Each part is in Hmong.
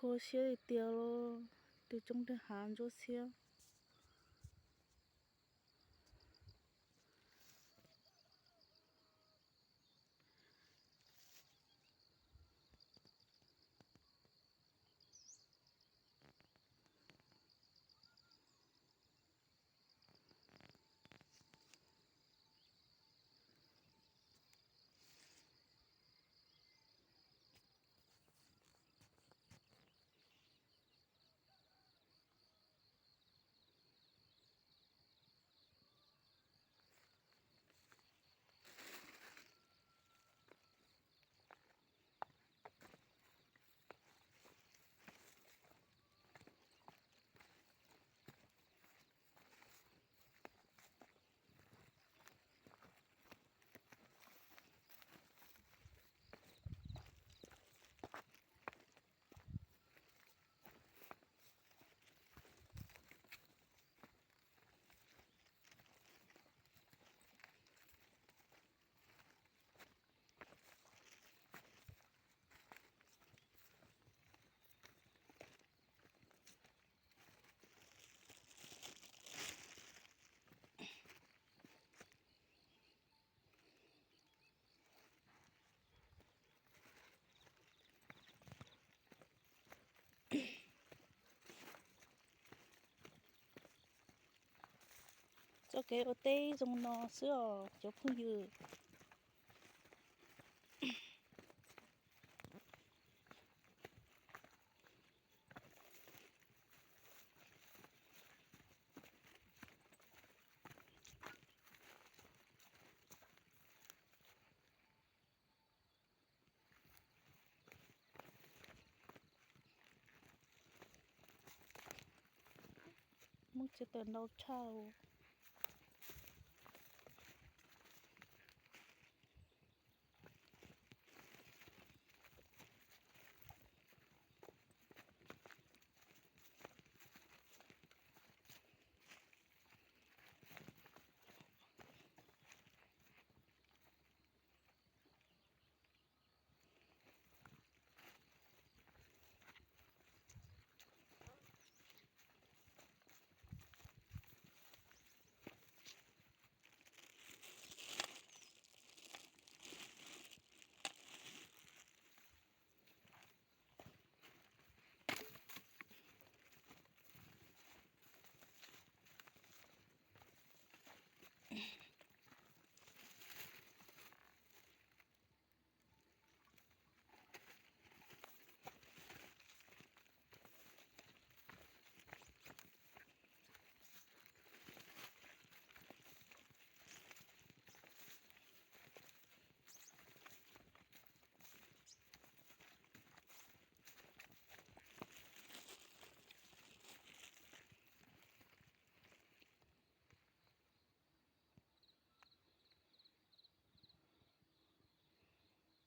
Ntsuab xiab tiag tiag los, tej roob tej hav ntsuab xiab. Txoj kev ua teb zoo no xwb os cov phooj ywg. Muaj txiv tawm ntau tshaj.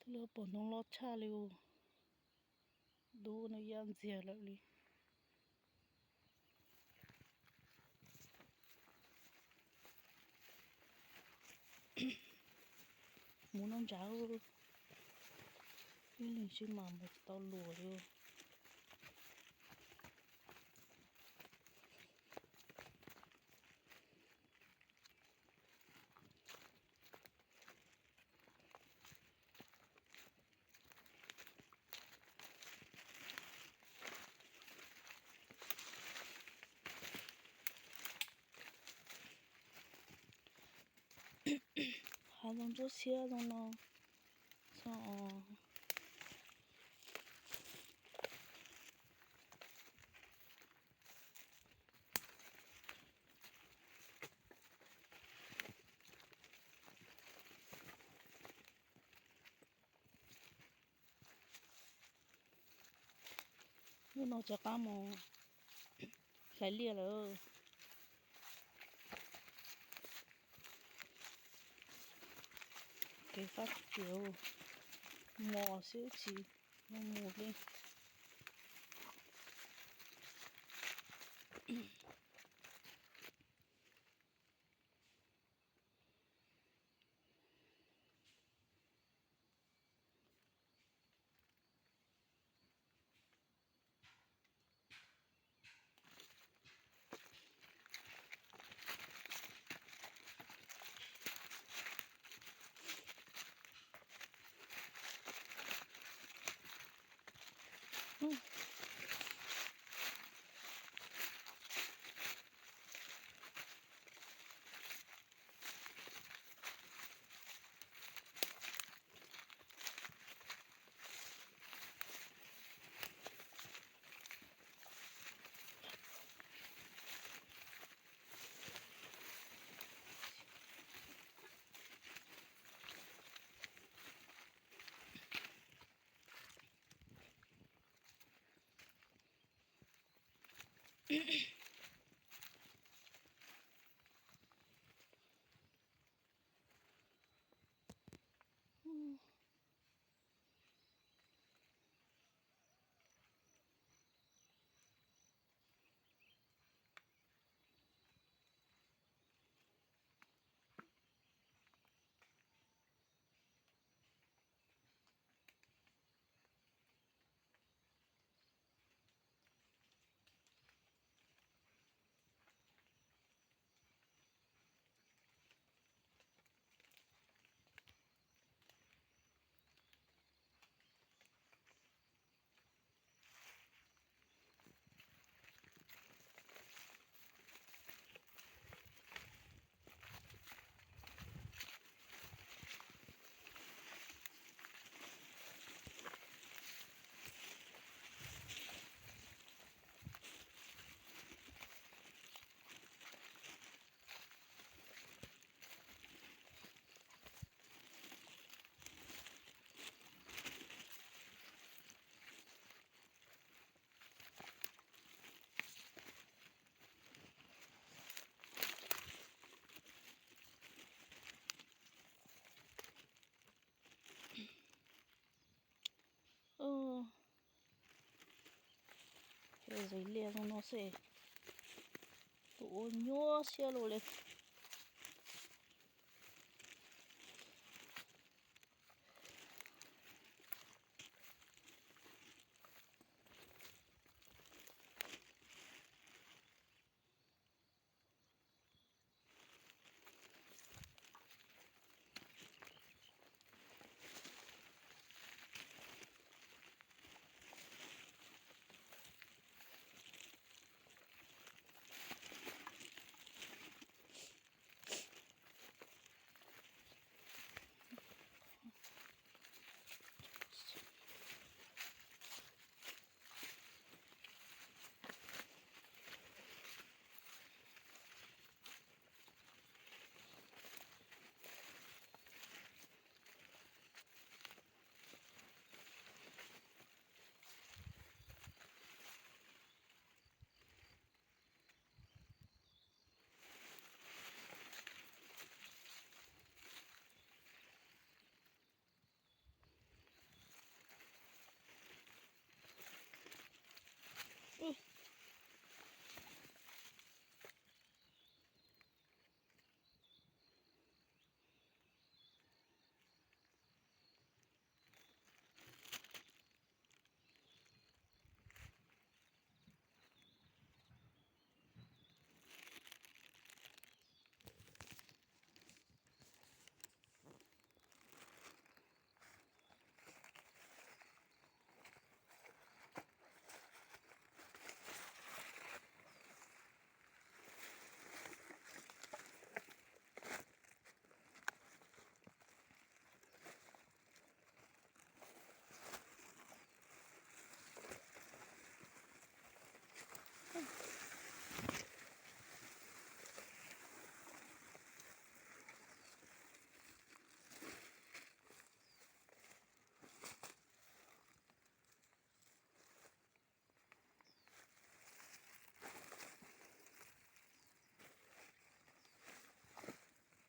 Twb los pom ntoo loj tshaj li. Dub no yaj ntxiag lawm li. Mus noj ntshav, ib leeg sib mas mus tsis tau luag li. Hav zoov ntsuab xiab zoo no xwb os. Hnub no rov qab mus hlais liaj lawm. Kev fab tsis tiav, mos xwb tsis muaj mus li. Ces zis liaj zoo no xwb, tus ua nyuaj siab luaj li.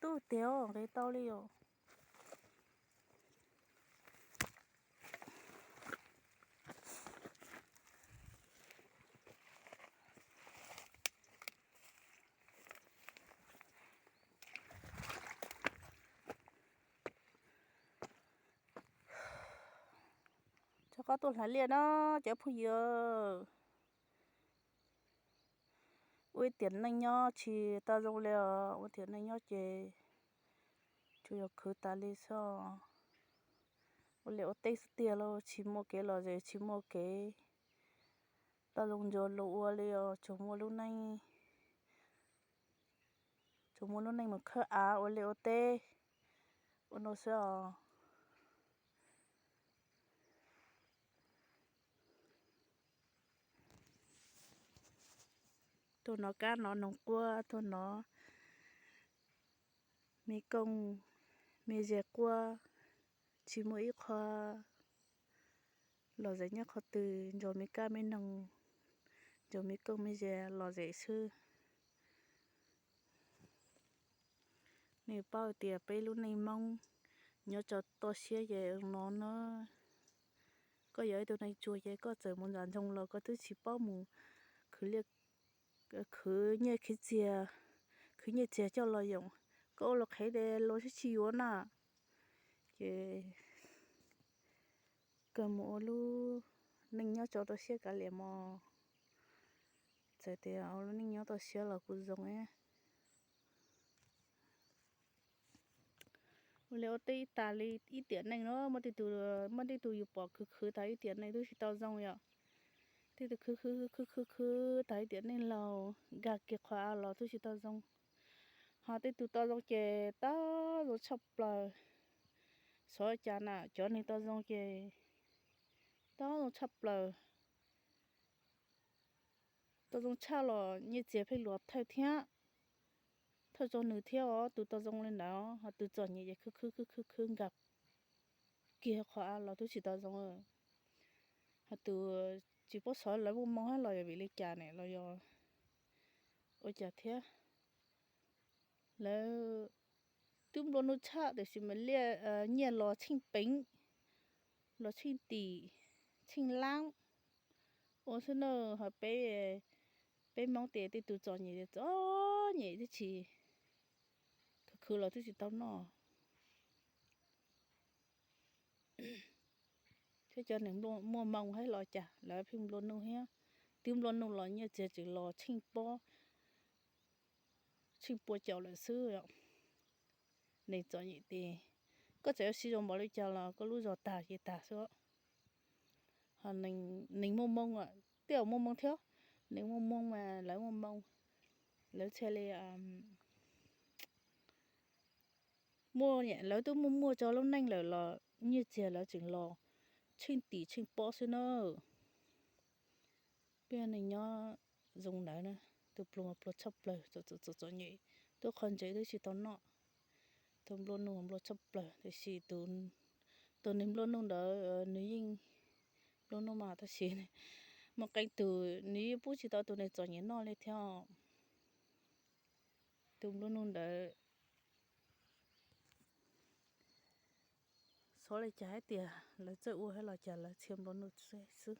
Tub tiag, nqis tau li os. Rov qab tuaj hlais liaj na cov phooj ywg. Ua ib tiam neej nyob tsis tau zoo li os, ua tiam neej nyob ces tsuas yog khwv tas li xwb. Ua liaj ua teb xwb tiag lauj, tsis muaj kev lom zem tsis muaj kev. Tau zoo ncuav lus ua li os, tsuas muaj lub neej, tsuas muaj lub neej mus khawb av ua liaj ua teb ua no xwb os. Tuaj nov kab nov noog quab, tuaj nov me kooj me ze quab, tsis muaj ib qho lom zem nyob qhov twg, nrog me kab me noog, nrog me kooj me ze lom zem xwb. Nej paub tias peb lub neej Hmoob nyob tso toj siab ces no na, koj yog ib tug neeg tsuas ces koj txawm mus nram nroog los koj twb tsis paub mus khwv liaj, khwv nyiaj khwv txiag, khwv nyiaj txiag coj los yoom, koj ua luag qhev de los sib tsis yuav na. Ces kawg mus ua lub neej nyob tso rau siab kav liam mog. Txawm tias ua lub neej nyob toj siab los kuj zoo. Ua li ua teb ib tas li ib tiam neej no muaj tej tug, muaj tej tug yus pom khwv khwv tas ib tiam neej twb tsis tau zoo yom. Tej tug khwv khwv khwv khwv khwv tas ib tiam neej laus nkag kiag qhov av los twb tsis tau zoo. Ho tej tug tau zoo ces tau zoo tshaj plaws. Xyov cas na, cov neeg tau zoo ces tau zoo tshaj plaws. Tau zoo tshaj los nyiaj txiag pheej luag thawj thiab, thawj rau nws thiab os. Tus tau zoo li ntawd ho tus txom nyem ces khwv khwv khwv khwv khwv nkag kiag qhov av los twb tsis tau zoo. Ho tus tsis paub xyov lawv muaj moo hab los yog vim li cas ne los yog ua cas thiab. Lawv twb nplua nuj tshaj tiam sis mas liaj, nyiaj los tsheej peev, los tsheej tim, tsheej lab ua xwb na. Ho peb, peb Hmoob tias tej tus txom nyem txom nyem twb tsis, khwv khwv los twb tsis tau noj. Thiab cov neeg muaj moo hab los cas lawv pheej nplua nuj thiab. Twb nplua nuj los nyiaj txiag tseem los tsheej pob, tsheej pua caum lawm xwb. Neeg txom nyem ces koj txawm yuav siv zog npaum li cas los koj lub zog tag ces tag xwb. Ho neeg muaj moo, tej uas muaj moo thiab, neeg muaj moo mas lawv muaj moo, lawv txhia li muaj, lawv twb muaj muaj tso lub neej lawm los nyiaj txiag lawv tseem los tsheej tim tsheej pob xwb na. Peb neeg nyob zoo ntawd na, tus pluag pluag tshaj plaws, txom txom nyem, tuaj qhov ntsev twb tsis tau noj. Tus nplua nuj nplua tshaj plaws tiam sis tus neeg nplua nuj ntawd nws yeej nplua nuj mas tab sis muaj qee tus nws yeej pub tsis tau tus neeg txom nyem noj li thiab. Tus nplua nuj ntawd xyov li cas hais tias lawv txawj ua hab los cas lawv txhia nplua nuj xwb.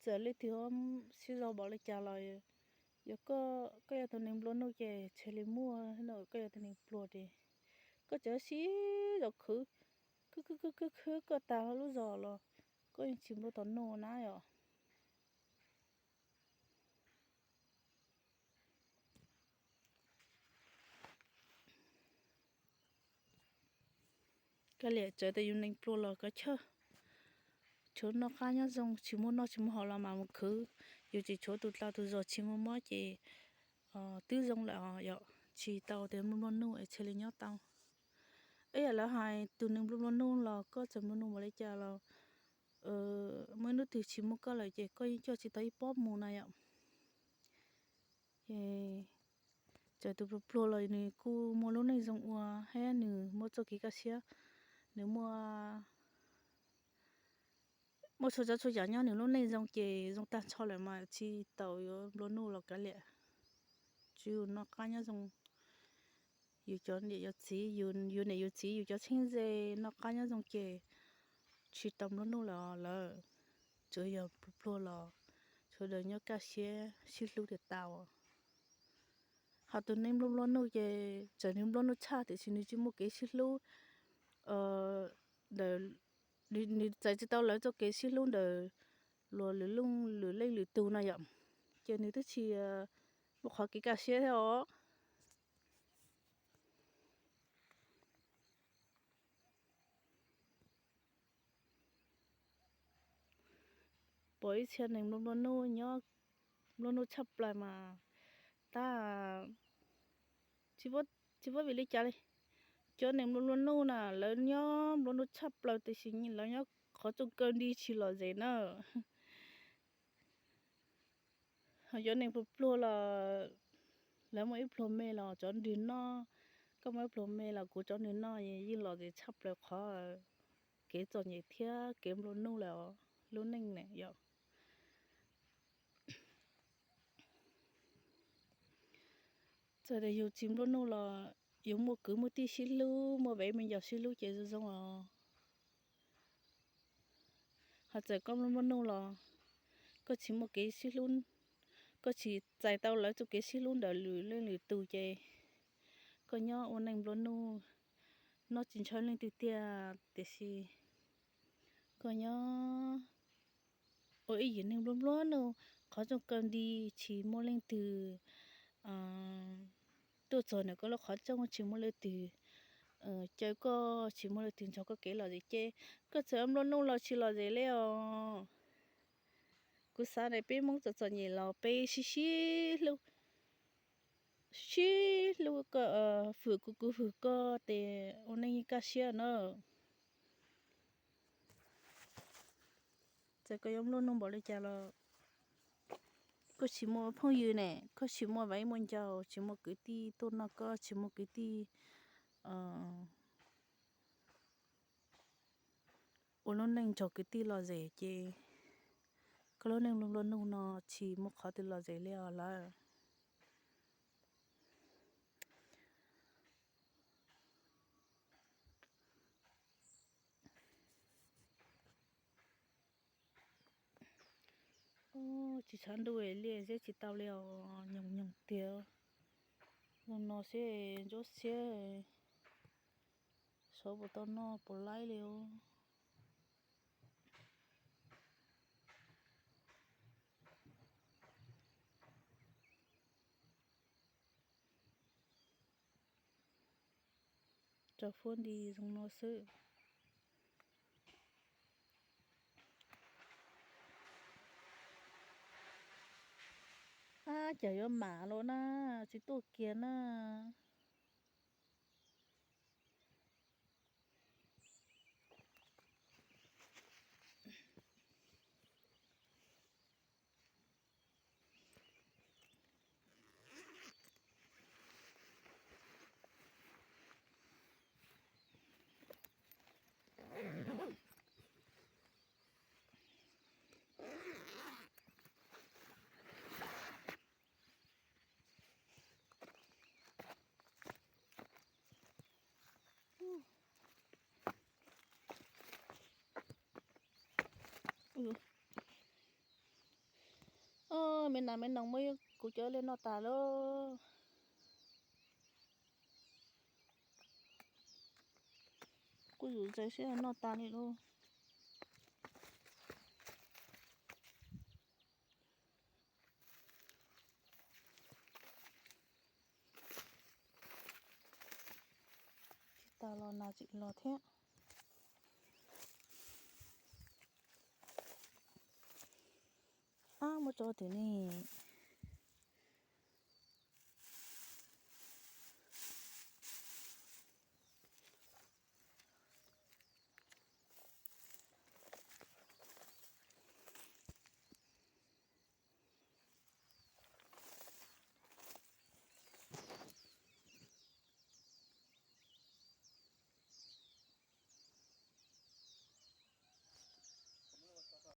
Txawm leej twg siv zog npaum li cas los yog koj yog tus neeg nplua nuj ces txhia li muaj, koj yog tus neeg pluag ces koj txawm siv zog khwv, khwv khwv khwv khwv koj tag lub zog los koj yeej tsis nplua tau nuj na yom. Kav liam, txawm tias yus neeg pluag los koj chawj, tshuav noj qab nyob zoo, tsis muaj noj tsis muaj haus los mas mus khwv. Yus tseem tshuav tus dlaa tus zog tsis muaj mob ces twb zoo lawm os yom, tsis tau tias nplua nplua nuj es txhia li nyob tau. Ib yam lawv hais tus neeg nplua nplua nuj los koj txawm nplua nuj npaum li cas los muaj ib hnub twg tsis muaj koj lawm ces koj yeej coj tsis tau ib pob mus na yom. Ces txawm tus pluag pluag los nws kuj muaj lub neej zoo ua thiab nws muaj txoj kev kaj siab, nws muaj, muaj txhua tsav txhua yam nyob nws lub neej zoo ces zoo tag nrho lawm mas tsis tau yuav nplua nuj los kav liam. Tsuas yog noj qab nyob zoo, yus cov niam yus txiv, yus niam yus txiv yus cov txheeb ze noj qab nyob zoo ces tsis tau nplua nuj lawm lawm. Tsuas yog pluag pluag los sawv daws nyob kaj siab sib hlub tiag tau. Ho tus neeg nplua nplua nuj ces txawm nws nplua nuj tshaj tiam sis nws tsis muaj kev sib hlub ntawm, nws txais tsis tau lawv txoj kev sib hlub ntawm luag lwm leej lwm tug no yom, ces nws twb tsis Qhov kev kaj siab thiab os. Pom ib txhia neeg nplua nplua nuj nyob, nplua nuj tshaj plaws mas tab tsis paub vim li cas li. Cov neeg nplua nplua nuj na lawv nyob nplua nuj tshaj plaws tiam sis lawv nyob qhov txoj kaw nti tsis lom zem na. Ho cov neeg pluag pluag los lawv muaj ib pluag me los cov nws noj, koj muaj ib pluag me los kuv cov nws noj yeej lom zem tshaj plaws qhov kev txom nyem thiab kev nplua nuj lawm os lub neej na yom. Txawm tias yus tsis nplua nuj los yus muaj kwv muaj tij sib hlub, muaj viv me nyuam sib hlub ces zoo zoo os. Ho txawm koj nplua nplua nuj los koj tsis muaj kev sib hlub, koj tsis txais tau lawv txoj kev sib hlub ntawm lwm leej lwm tus ces koj nyob ua neej nplua nuj, noj tsis ntshaw leej twg tiag tiam sis koj nyob ua ib yim neeg nplua nplua nuj, qhov txoj kaw nti tsis muaj leej twg tuaj txog ntawm koj lub qhov rooj, tsis muaj leej twg caw koj, tsis muaj leej twg nrog koj kev lom zem ces koj txawm nplua nuj los tsis lom zem li os. Kuv xav tias peb Hmoob txom txom nyem los peb sib sib hlub, sib hlub, koj hwm kuv kuv hwm koj ces ua neej kaj siab na. Txawm koj yuav nplua nuj npaum li cas los koj tsis muaj phooj ywg ne, koj tsis muaj viv muaj ncaus, tsis muaj kwv tij tuaj nrog koj, tsis muaj kwv tij ua lub neej nrog kwv tij lom zem ces koj lub neej nplua nplua nuj no tsis muaj qhov twg lom zem li os lawm. Tsis tshav ntuj li, zeb tsis tau li os, nyoos nyoos tiag. Zoo no seb ntsuab xiab saib puas tau noj puas laib li os. Tso fuab nti zoo no xwb. Ab, cas yuav mam los na, tsis tuaj kiag na. Ob, me nas me noog muab kuv cov liaj noj tas lauj. Kuj yus ntxeev siab noj tas li lauj. Tsis tas los nas tsis los thiab. Ab, muab tso twm ne.